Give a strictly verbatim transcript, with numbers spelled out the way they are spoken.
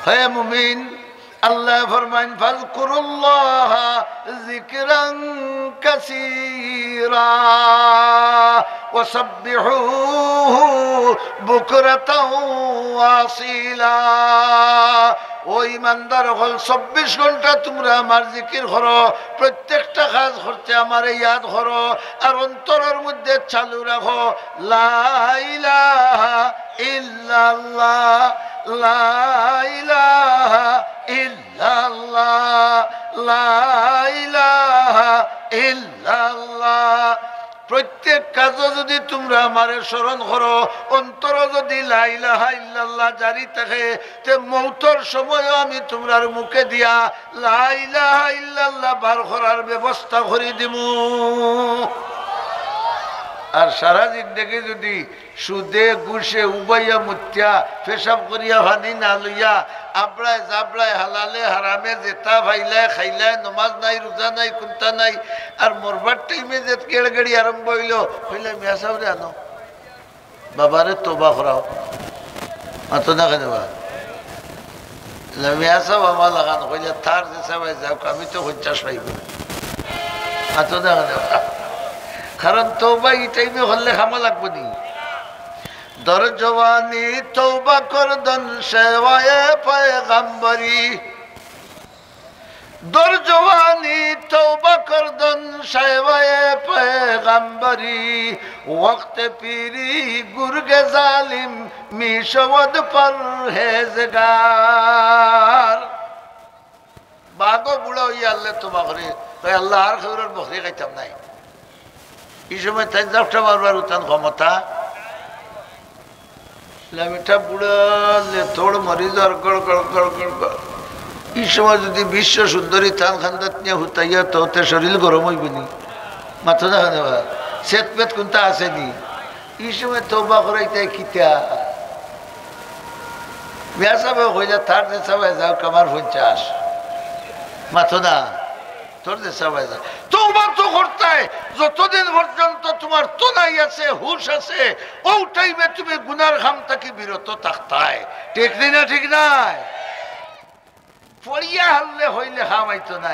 হে মুমিন, আল্লায় ফরমাইন, "ফাযকুরুল্লাহা যিকরান কাসীরা ওয়া সাব্বিহুহু বুকরাতাও ওয়া আসীলা।" ও ইমানদার অকল, চব্বিশ ঘন্টা তুমরা আমার জিকির করো, প্রত্যেকটা কাজ করতে আমারে ইয়াদ করো, আর অন্তরর মধ্যে চালু রাখো, লা ইলাহা ইল্লাল্লাহ, লা ইলাহা ইল্লাল্লাহ, লা ইলাহা ইল্লাল্লাহ। প্রত্যেক কাজো যদি তুমরা আমারে স্মরণ করো, অন্তরো যদি লা ইলাহা ইল্লাল্লাহ জারি থাকে, তে মৌতর সময়ও আমি তুমরার মুখে দিয়া লা ইলাহা ইল্লাল্লাহ বার করার ব্যবস্থা করি দিমু। আর সারা জিন্দেগি যদি সুদে ঘুষে উবাইয়া মুতিয়া, পেশাব করিয়া পানি না লইয়া, আবড়ায় জাবড়ায় হালালে হারামে যেতা পাইলায় খাইলায়, নমাজ নাই, রোজা নাই, কুন্তা নাই, আর মরবার টাইমে যে গেড়গেড়ি আরম্ভ অইলো, কইলা, "মিয়া সাবরে আনো, বাবারে তওবা করাও।" মাতো না কেনে বা? "মিয়া সাব আমার লাখান," কইলা, "তার যে সাবাই যাউক, আমি তো পঞ্চাশ পাইবো।" মাতো না কেনে বা? কারণ তওবা ই টাইমে করলে কামো লাগবো নি। দর জওয়ানি তওবা করদন শেওয়ায়ে পয়গাম্বরি। দর জওয়ানি তওবা করদন শেওয়ায়ে পয়গাম্বরি। ওয়াক্তে পিরি গুরগে জালিম মিশওয়াদ পরহেজগার। বাগো বুড়া অইয়া আল্লাহ তওবা করে, কয়, "আল্লাহ, আর কেউরর বকরি খাইতাম নায়।" ই সময় তাইন জাপটা মারবার উতান ক্ষমতা। লামিটা বুড়া লেথড় মরি যার গড় গড় গড় গড় গড়। ই সময় যদি বিশ্ব সুন্দরী তান খান্দাত নিয়া হুতাইয়া তো তে শরীর গরম অইবো নি? মাতো না কেনে বা? সেত পেত কুন্তা আছে নি? ই সময় তওবা করাইতে কিতা? মিয়া সাবে কইলা, "তার যে সাবে যাউক, আমার পঞ্চাশ।" মাতো না, তোর যে সাবে যাউক। তওবা তো করতায়, যতদিন পর্যন্ত তুমার তনাই আছে, হুশ আছে, অউ টাইমে তুমি গুনার কাম থাকি বিরত থাকতায়। ঠিক নি না? ঠিক নায়? পড়িয়া হারলে অইলে কাম অইতো নায়।